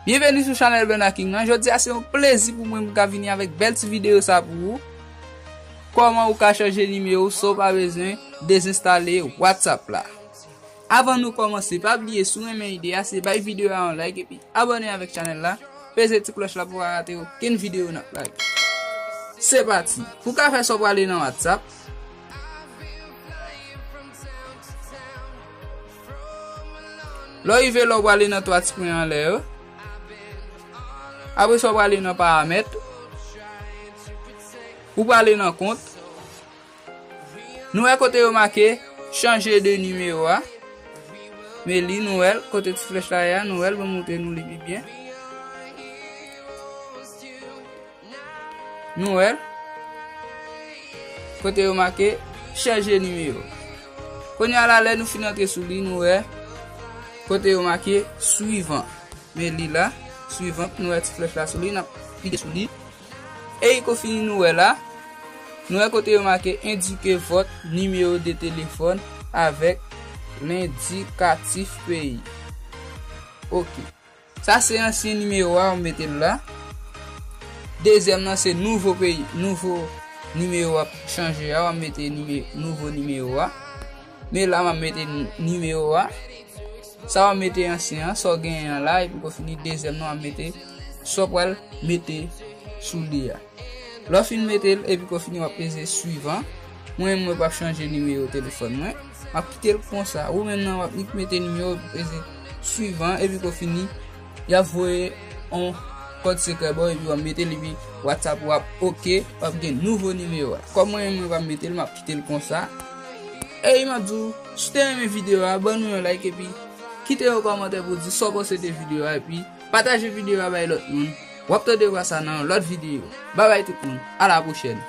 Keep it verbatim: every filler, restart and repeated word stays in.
Byenveni sou chanèl Bernard King nan. Jodi a se yon plezi pou mwen pou m ka vini avèk bèl ti videyo sa pou ou. Kòman ou ka chanje nimewo san w pa bezwen dezenstale WhatsApp la. Avan nou kòmanse, pa bliye si w renmen ide a, se bay videyo a yon like epi abòne avèk chanèl la. Peze ti klòch la pou w pa rate okenn videyo n ap lage. Se pati. Pou w ka fè sa, w prale nan WhatsApp. Lè w rive la, w prale nan twa ti pwen anlè yo. Apre sa, w prale nan paramèt. Ou prale nan kont. Nou wè kote yo make chanje de nimewo a. Men li, nou wè l, kote ti flèch la ye a, nou wè l, ban m montre nou li pi byen. Nou wè l. Kote yo make chanje nimewo. Kounye a la, lè nou fin antre sou li, nou wè kote yo make swivan. Men li la, swivan, nou wè ti flèch la sou li, n ap klike sou li. E pi konfini nou wè la, nou wè kote yo make indiquer votre numéro de téléphone avec l'indicatif pays. Ok. Sa se ansyen nimewo a, w ap mete l la. Dezyèm nan se nouvo peyi, nouvo nimewo w ap chanje a, w ap mete nime-, nouvo nimewo a. Men la, m ap mete n-, nimewo a. Sa w ap mete ansyen an, sa w genyen an la, epi konfini dezyèm nan, w ap mete sa w pral mete sou li a. Lè w fin mete l, epi konfini w ap peze swivan. Mwen, mwen p ap chanje nimewo telefòn mwen. M ap kite l konsa. Ou menm nan, w ap nik mete nimewo, epi peze swivan, epi konfini, y ap voye yon kòd sekrè ba w, epi w ap mete l, epi WhatsApp ou ap oke, w ap gen nouvo nimewo a. Kòm mwen menm, mwen p ap mete l, m ap kite l konsa. E m ap di w, si w te renmen videyo a, ban nou yon like, epi kite yon kòmantè pou w di sa w panse de videyo a, epi pataje videyo a bay lòt moun. W ap tande vwa sa nan yon lòt videyo. Babay tout moun. A la pwochèn.